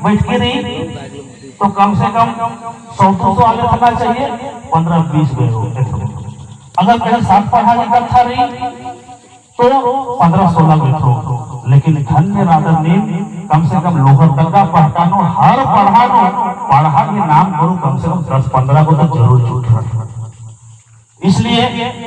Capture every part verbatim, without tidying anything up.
बैठकी रई, तो कम से कम सौ दो सौ आगे होना चाहिए, पन्द्रह बीस गए हो। अगर कहीं सात पड़हा की कत्था रई, तो पन्द्रह सोलह गो एथरओ, लेकिन धन्य रअदर नीम, कम से कम लोहरदगा पड़हा नू, हर पड़हा नू, पड़हा ही नाम करू, कम से कम दस पन्द्रह गो तो जरूर जुटरर। इसलिए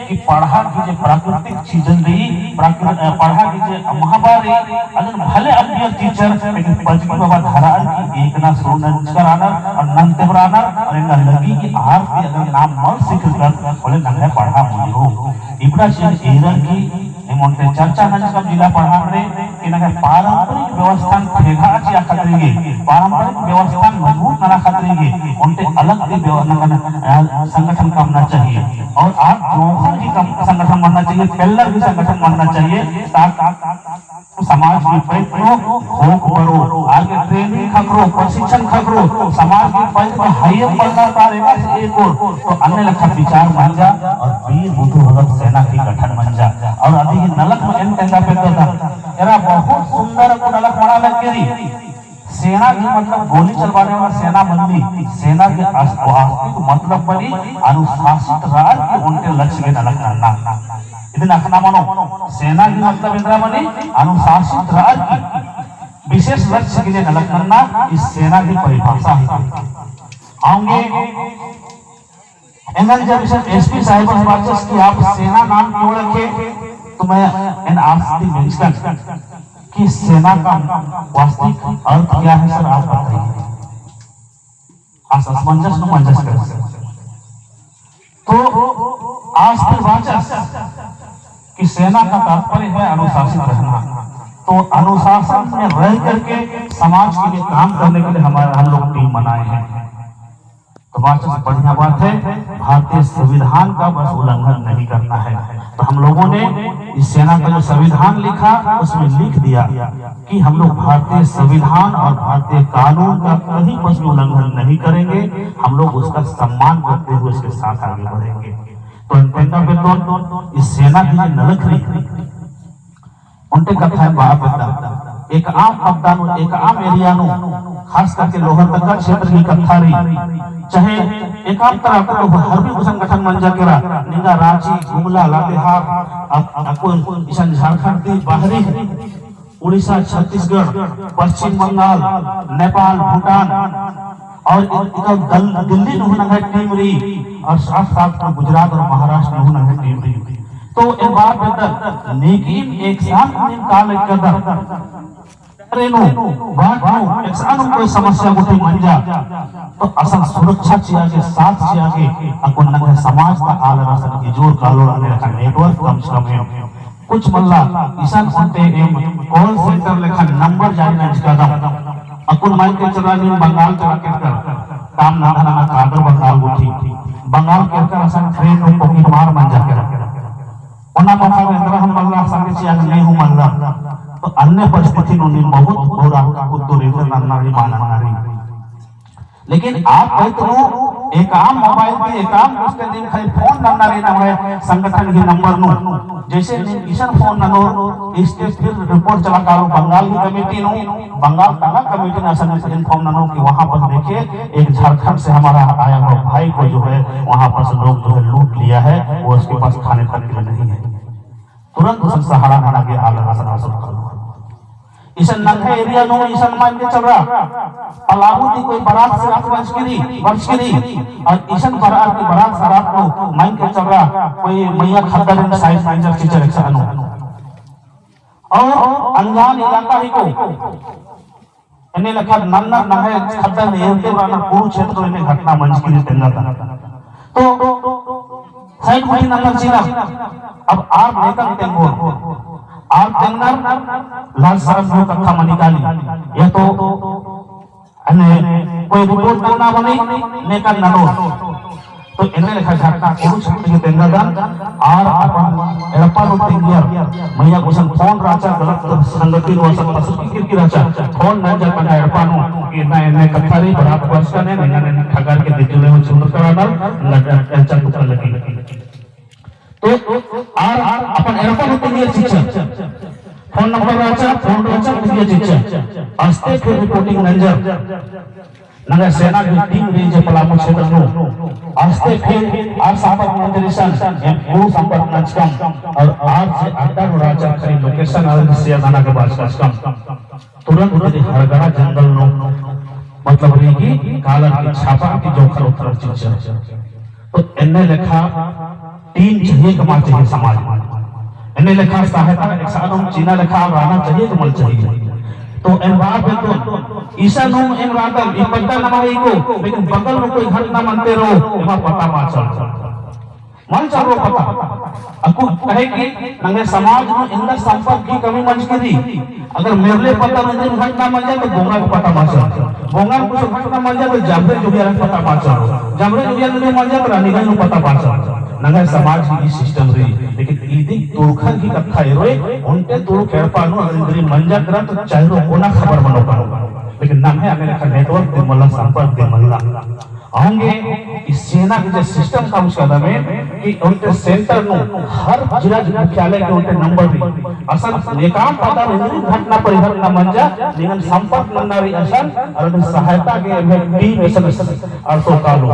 कि पड़हा की जे प्राकृतिक चीजन रई, प्राकृ-, अ, पड़हा की जे अम्हबा रई, अदन भले अम्बियर चिच्चर, लेकिन पजगी बाबा धरअर की एकना सुरु नंजकर रअनर और नंतेब रअनर और एंगा लगी कि आर ती अगर नाम मल सिखरकत, होले नम्है पड़हा मुंजरो। इबड़ा चीज एरर की एम ओन्टे चर्चा नंजकम जिला पड़हा नू रे, कि नम्है पारंपरिक व्यवस्थान ठेका चिआ खतरी गे, पारंपरिक व्यवस्थान मजबूत नना खतरी गे, ओन्टे अलग ती व्यव-, नकन, अ, संगठन कमना चाहिए। और आद जोंख़र ही कम संगठन बनना चाहिए, पेल्लर ही संगठन बनना चाहिए, ताकि समाज की पैत नू ख़ोख़ बरो, आर गे training ख़क्खरो, प्रशिक्षण ख़क्खरो, समाज की पैत नू हइयम बलना तार एकासे एक ओर, तो अन्ने लेखा विचार मंजा और वीर बुधु भगत सेना की गठन मंजा। और अदी ही नलख में एन तेंगा पेद्ददन, एरा बहुत सुंदर अक्कु नलख मना लगी रई। सेना की मतलब गोली चलवाने वाला सेना मल्ली, सेना के अस-, वास्तविक मतलब बनी अनुशासित रअर की ओन्टे लक्ष्य गे नलख नन्ना। इदिन अख़ना मनो, सेना की मतलब एन्दरा बनी अनुशासित रअर की विशेष लक्ष्य गे नलख नन्ना, ई सेना की परिभाषा है। औंगे एंगन जब इसन एसपी साहिब से बाचस कि आप सेना नाम क्यों रखे, तो मैं एन आस ती मेंजकन कि सेना का वास्तविक अर्थ क्या है सर, आप बताइए। आस असमंजस नू मंजस कर। तो आस फिर बाचस कि सेना का तात्पर्य है अनुशासित रहना। तो अनुशासन में रह करके समाज के लिए काम करने के लिए हमारा, हम लोग टीम बनाए हैं। तो बात से बढ़िया बात है, भारतीय संविधान का बस उल्लंघन नहीं करना है। तो हम लोगों ने इस सेना का जो संविधान लिखा, उसमें लिख दिया कि हम लोग भारतीय संविधान और भारतीय कानून का कहीं बस भी उल्लंघन नहीं करेंगे, हम लोग उसका सम्मान करते हुए उसके साथ आगे बढ़ेंगे। तो एन तेंगा पेद्दोन, इस सेना की जो नलख रई, ओन्टे कत्था एन बआ पेद्दा, एकअम पद्दा नू, एकअम area नू, खास करके लोहरदगा क्षेत्र की कत्था रई, चाहे एकअम तरह को हर भी संगठन मंजा केरा, निंगा राँची, गुमला, लातेहार, अक-, अक्कुन इसन झारखंड ती बाहरी, उड़ीसा, छत्तीसगढ़, पश्चिम बंगाल, नेपाल, भूटान, और इ-, इका दल-, दिल्ली नू हूँ नंग्है टीम रई, और साथ साथ में गुजरात और महाराष्ट्र नू हूँ नंग्है टीम रई। तो एन बआ पेद्दन, नीकिम एकसन नीम काल एकादर, अरे नू, बात नू, एकसन कोई समस्या गुट्ठी मंजा, तो असन सुरक्षा चिआ गे, साथ चिआ गे, अक्कुन नंग्है समाज ता आलर असन इजोर कालोर अन्ने लेखा network कम से कम है। कुछ मल्ला, इसन ओन्टे एम call center लेखा number जारी नंजकादम। अक्कुन माइन के चलरा नीम बंगाल चला केरकर, काम नन्ना नन्ना कादर बंगाल गुट्ठी। बंगाल केरकर असन train नू pocket मार मंजा केरा। ओना बखा एन्दरा हूँ मल्ला, संगे चिआ गे नहीं हूँ मल्ला। तो अन्ने परिस्थिति नू नीम बहुत बुरा कुद्दुर एन्दरा नन्ना रई, मान नन्ना रई। लेकिन आद पैत नू एकअम mobile ती एकअम उसके दिन खाली phone नन्ना रई नम्है संगठन की number नू। जैसे नीम इसन phone ननोर, इसके फिर report चला कालो बंगाल की committee नू, बंगाल तंगआ committee नू असन inform ननोर कि वहाँ पर देखिए, एक झारखंड से हमारा आया हुआ भाई को जो है, वहाँ पर से लोग जो है, लूट लिया है, वो उसके पास खाने तक के लिए नहीं है। तुरंत उसन सहारा नना गे आलर असन आसर करो। इसन नंग्है area नू इसन माइन के चलरा, पलामू ती कोई बरात सरात बरचकी रई, बरचकी रई, और इसन बरात की बरात सरात नू माइन के चलरा, कोई मइय्याँ ख़द्दर एन side में चिच्चर एकसन नू। और अनजान इलाका ही को एन्ने लेखा नन्ना नंग्है ख़द्दर ने एरते बरना कुरुक्षेत्र एन्ने घटना मंजकी रई तेंगा ता। तो side गुट्ठी नन्नर चिअनर, अब आर नेकन तेंगोर, आर तेंगनर लाज सरम नू कत्था मनी काली, या तो अन्ने कोई report नन्ना मनी नेकन ननोर। तो एन्ने लेखा घटना कुरुक्षेत्र गे तेंगादन, आर अपन एड़पा नू तेंगियर, मइय्याँ गुसन phone रहचा, गलत संगति नू असन पसरकी केरकी रहचा, phone नंजा तंगआ एड़पा नू, कि एन्ने एन्ने कत्था रई, बरात बरचकन, एंगन एन्ने ठगारकी दिद्दुले हूँ चुनर करादर, एंगा एल्चा तुक्का लगी। तो आर अपन एड़पा नू तेंगियर चिच्चर, phone number रहचा, phone रहचा, तेंगियर चिच्चर। आस्ते फिर reporting नंजर, नंगा सेना की team रई जे पलामू क्षेत्र नू, आस्ते फिर आर संपर्क नंजर इसन, एम को संपर्क नंजकम, और आर जे अड्डा नू रहचर खाली location आर share नना गे बाचकम। तुरंत इदी हरगड़ा जंगल नू, मतलब रई कि कालर की छापा की जोखर उखर चिच्चर। तो एन्ने लेखा team चाहिए कि मल चाहिए समाज में। एन्ने लेखा सहायता एकसानम चिअना लेखा रहना चाहिए कि मल चाहिए। तो एन बआ बेद्दन, इसन हूँ एन रअदम, ई पद्दा नमा है इको, लेकिन बगल में कोई घटना मनते रओ, एमा पता मल चलो। मल चलो पता। अक्कु कहे कि नंगे समाज में एन्दा संपर्क की कमी मंजकी रई। अगर मेरले पद्दा नू एन्देर घटना मंजा तो बोंगा के पता मल चलो। बोंगा कुछ घटना मंजा तो जामरे जोगियार पता मल चलो। जामरे जोगियार मंजा तो रानीगंज नू पता मल चलो। नंगे समाज की ई system रई। लेकिन इदी तुड़खर की कत्था एरोय, ओन्टे तुड़ख एड़पा नू अगर एन्देर मंजा केरा तो चाहे रो कोना खबर मनो करो। लेकिन नम्है अन्ने लेखा network दिम मल्ला, संपर्क दिम मल्ला। औंगे ई सेना की जे system का उसका दमे कि ओन्टे center नू हर जिला मुख्यालय के ओन्टे number रई। असन नेकाम पता रई घटना परिघटना मंजा, निंगन संपर्क नन्ना रई असन, और ओन्टे सहायता के एम्है team असन अरसो कालो।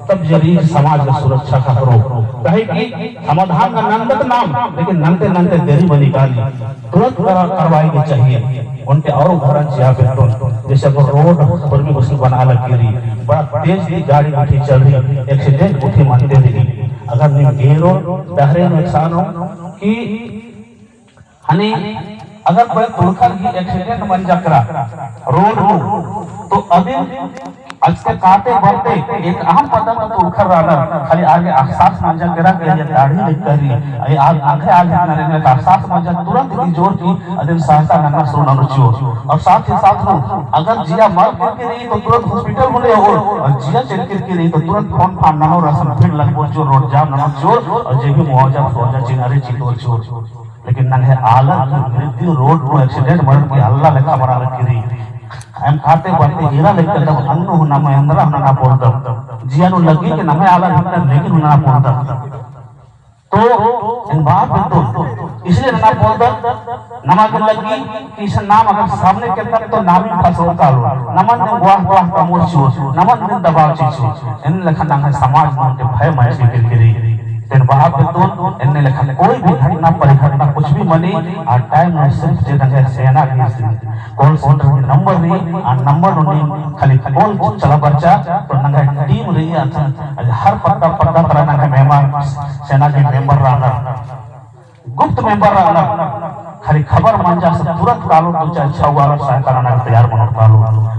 तब जरी समाज का सुरक्षा खतरो। कहे कि समाधान का नन्दत नाम, लेकिन नन्ते नन्ते देरी बनी काली। तुरंत करा-, कार्रवाई की चाहिए। ओन्टे और उदाहरण चिआ बेद्दन, जैसे अब road पर भी कुछ बना लगी रई, बड़ा तेज की गाड़ी गुट्ठी चल रई, accident गुट्ठी मनते रई। अगर नीम एरो डहरे में एकसानो कि हनी अगर कोई तुड़खर की accident मंजा केरा road नू, तो अदिन अचके काते बरते एक अहम पद्दा तो तुड़खर रअनर, खाली आगे एहसास मंजा केरा कि ये दाढ़ी लिक्कर रई, ये आगे आगे आगे नरेंगे तो एहसास मंजा तुरंत ई जोर की अदिन सहायता नन्ना शुरू ननो चिओर। और साथ ही साथ नू अगर जिया मल केरकी रई तो तुरंत hospital हूँ ले ओर, और जिया चेल केरकी रई तो तुरंत phone फान ननोर असन भीड़ लगबो चिओर, road jam ननो चिओर, और जे भी मुआवजा फुआवजा चिअना रई चितोर चिओर। लेकिन नंग्है आलर की मृत्यु road नू accident मरण की अल्ला लेखा बरआ लगी रई। एम काते बरते एरा लेखा दम अन्नु हूँ नम एन्दरा हूँ नना पोल्लदम। जिया नू लग्गी कि नम्है आलर हिकनर लेकिन हूँ नना पोल्लदम। तो एन बआ बेद्दन, इसलिए नना पोल्लदम, नमा गे लग्गी कि इसन नाम अगर सामने केरदम तो नाम ही फसोर कालो, नमन दिम गुआह गुआह कमोर चिओर, नमन दिम दबाव चिच्चोर। एन्ने लेखा नंग्है समाज नू ओन्टे भय मंजकी केरकी रई। तेन बआ बेद्दन, एन्ने लेखा कोई भी घटना परिघटना कुछ भी मनी, आ time नू सिर्फ जे नंग्है सेना की call center की number रई, आ number नू नीम खाली call चलाबरचा, तो नंग्है team रई, अचन हर पद्दा पद्दा तरा नंग्है member, सेना की member रअनर, गुप्त member रअनर, खाली खबर मंजा से तुरंत कालो दो चार छह वाला सहायता नना तैयार मनोर कालो।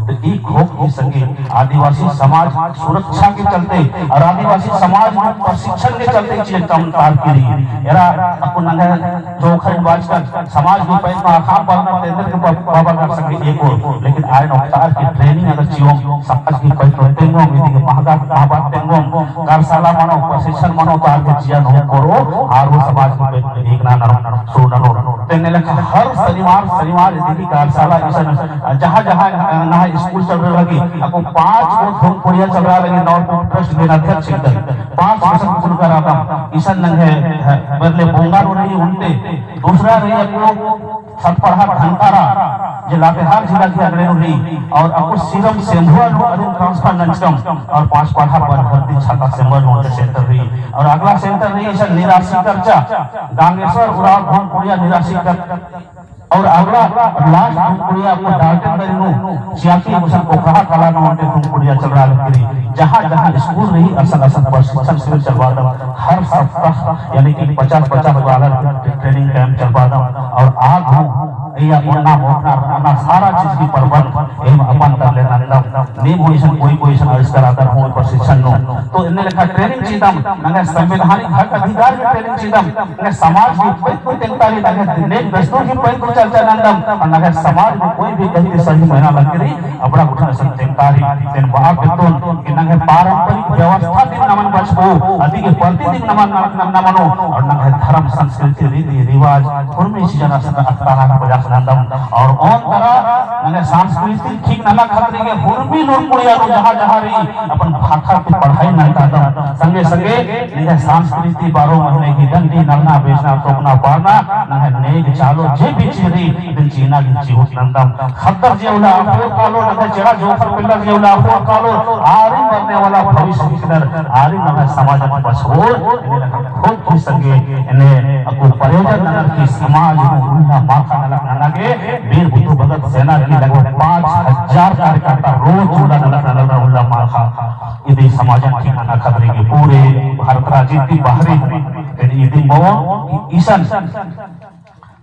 तो ई खोक की संगे आदिवासी समाज सुरक्षा के चलते और आदिवासी समाज में प्रशिक्षण के चलते चीज काम तार की रई। एरा अक्कु नंग्है जोंख़र बाचकन समाज की पैत मा अख़ाम बरना तेंदर के बा-, बाबा कर सके एक और। लेकिन आयन ओक्तार की training अगर चिओम समाज की पैत मा तेंगोम, इदी के महगा महबा तेंगोम, कार्यशाला मनो, प्रशिक्षण मनो, तो आर के जिया नू कोरो, आर वो समाज की पैत मा एक ना नरो, सो नरो। तेन्ने लेखा हर शनिवार, शनिवार इदी की कार्यशाला इसन, जहाँ, जहाँ, अ, नहा स्कूल चलरआ लगी, अक्कु पाँच गो धुमकुड़िया चलरआ लगी, नौ trust के अध्यक्ष इसन, पाँच गो इसन कुल कर आदम, इसन नंग्है, अ, बदले बोंगा नू रई ओन्टे, दूसरा रई अक्कु सतपड़हा धनकारा, जे लातेहार जिला की अगड़े नू रई, और अक्कु सिरम सेंधुआ नू अदिन transfer नंजकम, और पाँचपड़हा बनहरदी छाता सेंबर नू ओन्टे center रई, और अगला center रई इसन निरासी करचा, गांगेश्वर उराँव धुमकुड़िया निरासी कर, और अगला last धुमकुड़िया अक्कु डाल्टनगंज नू चियाकी गुसन कोखहा कला नू ओन्टे धुमकुड़िया चलरआ लगी रई। जहाँ जहाँ स्कूल रई असन असन प्रशिक्षण शिविर चलरआदम हर सप्ताह, यानी कि पचास पचास वाला training camp चलरआदम और आद हूँ या ओन्ना मोखना रहना सारा चीज की प्रबंध एम अपन तरले नंदम। नीम हूँ इसन कोई कोई इसन आविष्कार आदर हूँ प्रशिक्षण नू। तो एन्ने लेखा training चिदम, नंग्है संवैधानिक हक अधिकार की training चिदम, नंग्है समाज की पैत नू तेंगतारी, नंग्है नेग दस्तूर की पैत नू चर्चा नंदम, और नंग्है समाज में कोई भी गलती सही मना लगी रई, अबड़ा गुट्ठिन असन तेंगतारी। तेन बआ बेद्दन कि नंग्है पारंपरिक व्यवस्था दिम नमन बचबो, अदी के प्रतिदिन नमन, नमन, नमन मनो, और नंग्है धर्म, संस्कृति, रीति, रिवाज, उर्मी चीजन असन अख़ताना की वजह से नन्दम। और ओन तरा नंगे सांस्कृतिक ठीक नना खतरी गे उर्मी लूर कुड़िया नू जहाँ जहाँ रई अपन भाखा ती पढ़ाई नंतादम। संगे संगे नंगे सांस्कृतिक बारो महीने की डंडी नलना बेचना तोकना पारना नंगे नेग चालो जे भी चीज रई इदिन चीना की चिहुट नंदम। खद्दर जे उल्ला अख़ोर कालो नंगे चेड़ा जोंख़र पिल्लर जे उल्ला अख़ोर कालो आरिन बरने वाला भविष्य हिकदर आरिन नंगे समाजन बछोर खूब की संगे एन्ने अक्कु प्रयोजन ननर की समाज नू उल्ला माखा नलख नना गे वीर बुधु भगत सेना की लगभग पाँच हजार कार्यकर्ता रोज उल्ला नलख नना उल्ला माखा। इदी समाजन ठीक नना खतरी गे पूरे भारत राजी ती बाहरी हूँ। तेन इदी मो इसन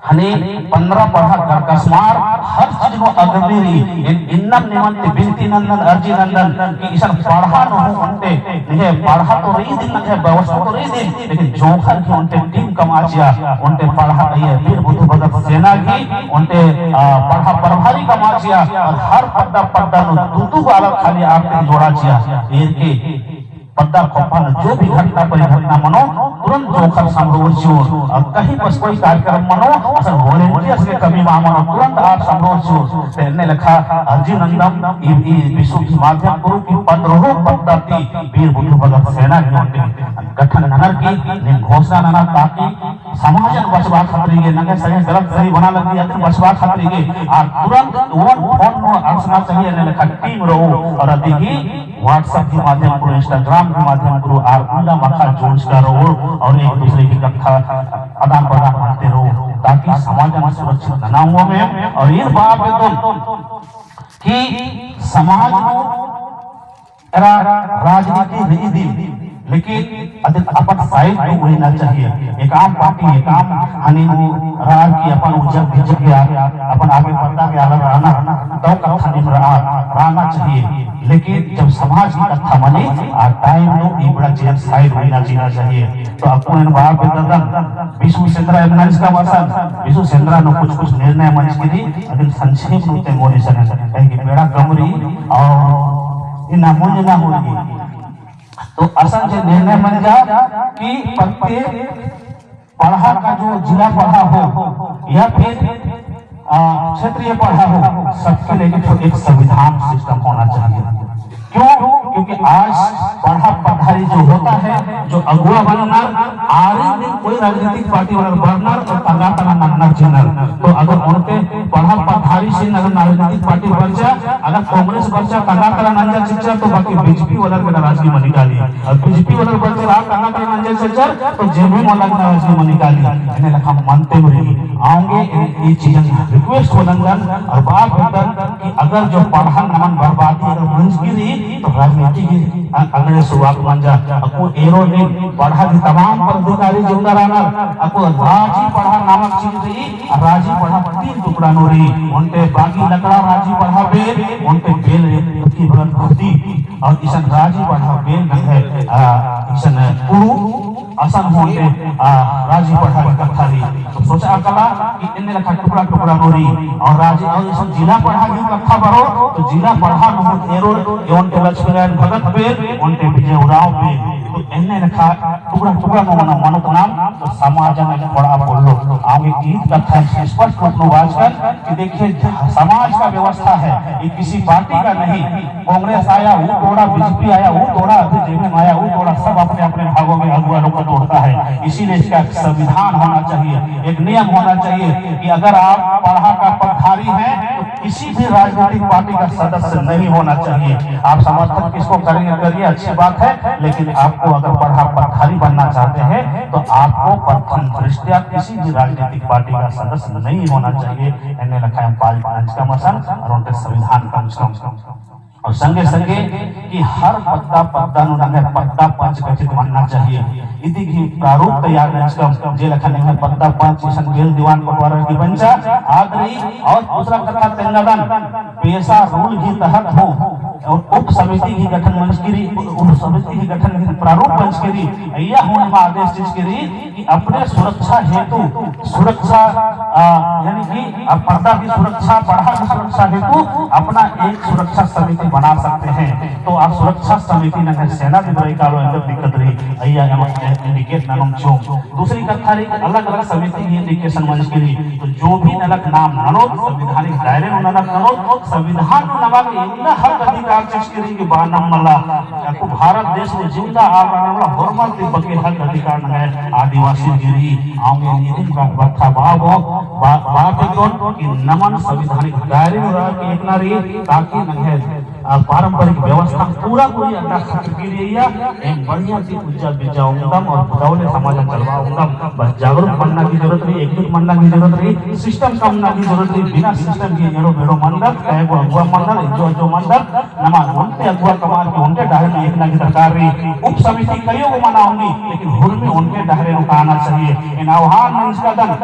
हनी पन्द्रह पड़हा गड़कसमार हर चीज नू अग्रणी रई। एन इन्नम निमन ती बिनती नंदन, अर्जी नंदन कि इसन पड़हा नू हूँ ओन्टे, निंग्है पड़हा तो रई दिम, निंग्है व्यवस्था तो रई दिम, लेकिन जोंख़र की ओन्टे टीम कमआ चिआ, ओन्टे पड़हा, ये वीर बुधु भगत सेना की ओन्टे, आ, पड़हा प्रभारी कमआ चिआ, और हर पद्दा पद्दा नू दू दू गो अलग खाली आरती जोड़ा चिआ। एरके पद्दा खोपा नू जो भी घटना परिघटना मनो, तुरंत जोंख़र समरोर चिओर। और कहीं बस कोई कार्यक्रम मनो, असन volunteers के कमी मा मनो, तुरंत आर समरोर चिओर। ते एन्ने लेखा अर्जी नंदम, ई, ई बिसु की माध्यम गुरु की पन्द्रहो पद्दा ती वीर बुधु भगत सेना की ओन्टे गठन ननर की नीम घोषणा नना, ताकि समाजन बचबआ खतरी गे, नंगे सही गलत सही बना लगी, अदिन बचबआ खतरी गे, आ तुरंत ओन फोन नू अंड़सना चाहिए, एन्ने लेखा टीम रओ, और अदी की WhatsApp के माध्यम गुरु, Instagram के माध्यम गुरु, आर उल्ला माखा जोड़चका रओ, और एक दूसरे की कत्था आदान प्रदान करते रओ, ताकि समाजन सुरक्षित नना हुआ में, और ईर बआ बेद्दन कि समाज नू एरा राजनीति रई दिम, लेकिन अदिन अपन side नू उइना चाहिए। एकअम party, एकअम हनी नू रअर की अपन उज्जर बिज्जर गे आर, अपन आगे पद्दा गे आलर रअनर, दव कत्था नीम रअर, रअना चाहिए। लेकिन जब समाज की कत्था मनी, आ time नू इबड़ा चीजन side उइना जीना चाहिए। तो अक्कुन एन बआ बेद्ददन, बिसु सेंद्रा एम नंजकम असन, बिसु सेंद्रा नू कुछ कुछ निर्णय मंजकी रई, अदिन संक्षेप नू तेंगोन इसन, काहे कि बेड़ा कम रई, और इन्ना मुंज ना होई। तो असन जे निर्णय मंजा कि प्रत्येक पड़हा का जो जिला पड़हा हो या फिर, आ, क्षेत्रीय पड़हा हो, सबके लिए तो एक संविधान system होना चाहिए। क्यों? क्योंकि आज पड़हा पद्धारी जो होता है, जो अगुवा बननर, आरिन कोई राजनीतिक party वाला बननर और तंगआ तंगआ नन्नर चिअनर। तो अगर ओन्टे पड़हा पद्धारी से अगर राजनीतिक party बरचा, अगर कांग्रेस बरचा, तंगआ तंगआ नंजर चिच्चर, तो बाकी बीजेपी वाला के नाराजगी मनी काली। और बीजेपी वाला बरचा, तंगआ तंगआ नंजर चिच्चर, तो जेएमएम वाला के नाराजगी मनी काली। एन्ने लेखा मनतेम रई। औंगे ई चीजन request होअदन और बआ बेद्दन कि अगर जो पड़हन नमन बर्बादी अगर मंजकी रई, तो राजनीति की अ-, अंगड़े शुरुआत मंजा। अक्कु एरोन पड़हा की तमाम पदाधिकारी जिम्मेदार रअनर, अक्कु राजी पड़हा नामक चीज रई, राजी पड़हा तीन टुकड़ा नू रई, ओन्टे बागी लकड़ा राजी पड़हा बेल, ओन्टे बेल की भगत खुदी, और इसन राजी पड़हा बेल नंगे, आ, इसन कुँड़ुख़, असन हूँ ओन्टे, आ, राजी पड़हा की कत्था रई। तो सोचआ कला कि एन्ने लेखा टुकड़ा टुकड़ा नू रई, और राजी, और इसन जिला पड़हा की कत्था बरओ, तो जिला पड़हा नू हूँ एरोन, ओन्टे लक्ष्मीनारायण भगत बेल, ओन्टे विजय उराँव बेल। तो एन्ने लेखा टुकड़ा टुकड़ा नू मनो, मनो तो नाम तो समाजन एक बड़ा बोलो। आगे गीत कत्था स्पष्ट रूप नू बाचकन कि देखिए, समाज का व्यवस्था है, ये किसी पार्टी का नहीं। कांग्रेस आया, वो तोड़ा, बीजेपी आया, वो तोड़ा, अभी जेएमएम आया, वो तोड़ा, सब अपने अपने भागों में अगुवा लोग को तोड़ता है। इसीलिए इसका एक संविधान होना चाहिए, एक नियम होना चाहिए कि अगर आप पड़हा का पदधारी हैं, तो किसी भी राजनीतिक पार्टी का सदस्य नहीं होना चाहिए। आप समर्थन किसको करेंगे, करिए, अच्छी बात है, लेकिन आपको अगर पड़हा पदधारी बनना चाहते हैं, तो आपको प्रथम दृष्टया किसी भी राजनीतिक पार्टी का सदस्य नहीं होना चाहिए। एन्ने लेखा एम पारित नंजकम असन और ओन्टे संविधान नंजकम। और संगे संगे कि हर पद्दा पद्दा नू नंगे पद्दा पंच गठित मनना चाहिए। इदी गही प्रारूप तैयार नंजकम, जे लेखा नंगे पद्दा पंच इसन बेल दीवान पटवार की बंचा, आद रई। और दूसरा कत्था तेंगदन, पेसा rule की तहत हूँ और उप समिति की गठन मंजकी रई, उप समिति की गठन की प्रारूप मंजकी रई, अइय्या हूँ एमा आदेश चिचकी रई कि अपने सुरक्षा हेतु, सुरक्षा, आ, यानी कि, आ, पर्दा की सुरक्षा, पड़हा की सुरक्षा हेतु अपना एक सुरक्षा समिति बना सकते हैं। तो आ सुरक्षा समिति नंगे सेना भी बरई कालो एन्देर दिक्कत रई, अइय्या एमा indicate ननोम चिओम। दूसरी कत्था रई कि अलग-अलग समिति की indication मंजकी रई, तो जो भी नलख नाम ननोत, संविधानिक दायरे नू नलख ननोत, संविधान नू नमा गे एन्दा हक अधिकार चिचकी रई कि बअनम मला, अक्कु भारत देश नू जिंदा आलर नू होरमर ती बग्गे हक अधिकार नंगे आदिवासी गे रई, औंगे नीरिन बा-, बत्था बाबो, बा-, बात तोन कि नमन संविधानिक दायरे नू रअर की एकना रई, ताकि नंगे आ, पारंपरिक व्यवस्था पूरा पूरी अड्डा खतरकी रई अइय्या, एम बढ़िया ती उज्जा बिज्जा ओंगदम और दव ले समाजन चलवा ओंगदम। बस जागरूक मन्ना की जरूरत रई, एकजुट मन्ना की जरूरत रई, system कमना की जरूरत रई, बिना system की एड़ो बेड़ो मन्दत, कयगो अगुवा मन्दत, इज्जो अज्जो मन्दत, नमा ओन्टे अगुवा कमअर की ओन्टे डहरे नू एकना की दरकार रई। उप समिति कइयो गो मना ओंगी, लेकिन हुरमी ओन्टे डहरे नू काना चाहिए। एन आह्वान नंजकादन,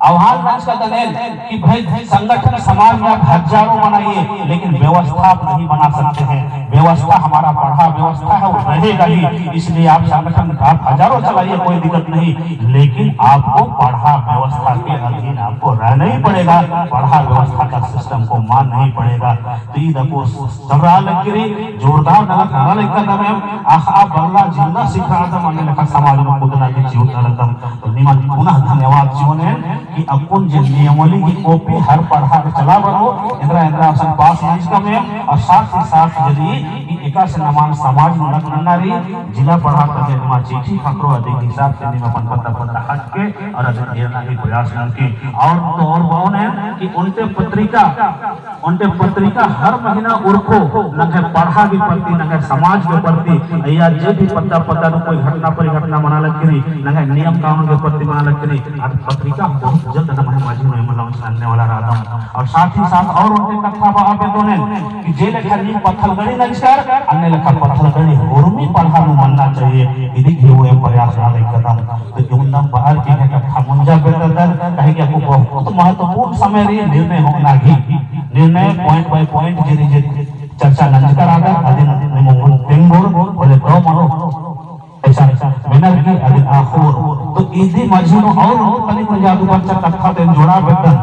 आह्वान नंजकादन एन कि भाई, संगठन समाज में आप हजारों बनाइए, लेकिन व्यवस्था आप नहीं बना सकते हैं। व्यवस्था हमारा पड़हा व्यवस्था है, वो रहेगा ही। इसलिए आप संगठन आप हजारों चलाइए, कोई दिक्कत नहीं, लेकिन आपको पड़हा व्यवस्था के अधीन आपको रहना ही पड़ेगा, पड़हा व्यवस्था का system को मानना ही पड़ेगा। तो ईद अक्कु चलरआ लगी रई, जोरदार नलख नना लगी रई। अख़आ बल्ला जिन्ना सिखादम अन्ने लेखा समाज नू कुद्दना की चिहुट नलदम। तो निमन पुनः धन्यवाद चिओन एन कि अक्कुन जे नियमावली की copy हर पड़हा गे चला बरओ, एन्दरा एन्दरा असन pass नंजकम एम, और साथ ही साथ जे रई कि एकासे नमन समाज नू नलख नन्ना रई, जिला पड़हा तक निमा चिट्ठी ख़क्खरओ, अदी के हिसाब से निमा अपन पत्ता पत्ता हटके और अदी एरना की प्रयास ननके। और तो और बओन एन कि ओन्टे पत्रिका ओन्टे पत्रिका हर महीना उरखो, नंगे पड़हा के प्रति, नंगे समाज के प्रति, अइय्या जे भी पद्दा पद्दा नू कोई घटना परिघटना मना लगी रई, नंगे नियम कानून के प्रति मना लगी रई, आद पत्रिका बहुत जल्द नम्है मझी नू एमा launch नन्ने वाला रअदम। और साथ ही साथ और ओन्टे कत्था बआ बेद्दोन एन कि जे लेखा नीम पत्थलगड़ी नंजकर, अन्ने लेखा पत्थलगड़ी उर्मी पड़हा नू मन्ना चाहिए, इदी गे हूँ एम प्रयास नना लगी रअदम। तो इवंदम बअर की एंग्है कत्था मुंजा बेद्ददन, काहे कि अक्कु बहुत महत्वपूर्ण समय रई निर्णय होना की। निर्णय point by point जे रई, जे चर्चा नंजकर रअदर, अदिन निमन तेंगोर, होले दव मनो, ऐसा मेनर की अदिन आखोर। तो इदी मझी नू और तनी मुंजा दू बरचा कत्था तो एन जोड़ा बेद्दन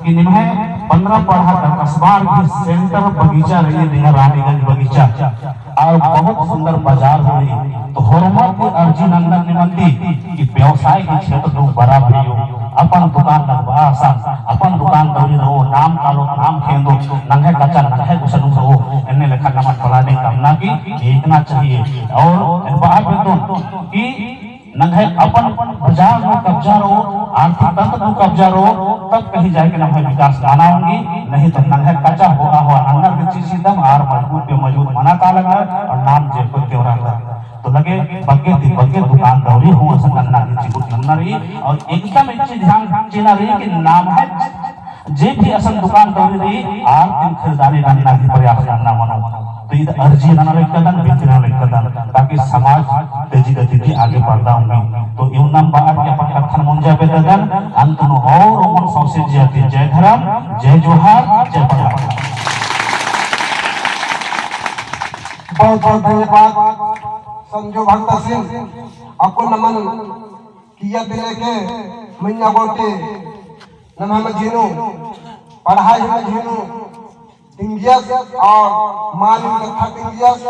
कि निम्है पन्द्रह पड़हा दरकसबार की center बगीचा रई, निंग्है रानीगंज बगीचा। और बहुत सुंदर बाजार होई। तो होरमर ती अर्जी नन्दन निमन ती कि व्यवसाय के क्षेत्र नू बरआ बेयो, अपन दुकान लगबआ असन, अपन दुकान दौरी रओ, नाम कालो, नाम खेंदो, नंग्है कच्चा, नंग्है गुसन रओ, एन्ने लेखा नमन planning कमना की देखना चाहिए। और एन बआ बेद्दोन कि नंग्है अपन बाजार नू कब्जा रओ, आर्थिक तंत्र नू कब्जा रओ, तब कहीं जाके नम्है विकास मना ओंगी, नहीं तो नंग्है कच्चा होआ होआ नंगर गे चिचिदम आर मजबूत पे मजबूत मना कालंगर और नाम जे कोई त्योहार का। तो लगे बग्गे ती बग्गे दुकान दौरी हूँ असन नन्ना की चिकुट नन्ना रई और एकदम एक चीज ध्यान चिअना रई कि नम्है जे भी असन दुकान दौरी रई, आर दिम खरीदारी नन्ना की प्रयास नन्ना मनो। तो ईद अर्जी नना लक्कदन, बिनती नना लक्कदन, ताकि समाज तेजी गति ती आगे बढ़दा ओंगी। तो इवंदम बअर की अपन कत्थन मुंजा बेद्ददन, अंत नू और ओंगोन सौंसे जिया ती जय धरम, जय जोहार, जय पड़हा। बहुत बहुत धन्यवाद संजू भगत सिंह, अक्कु नमन किया दिले के मइय्याँ गूटी नम्है मझी नू, पड़हा ही मझी नू तिंगियस और मानिम कत्था तिंगियस।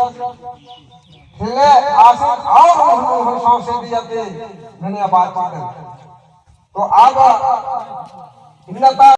ठेले आसिन और उन्होंने सौंसे दिया ती धन्यवाद चिअदन। तो अब इन्ना ता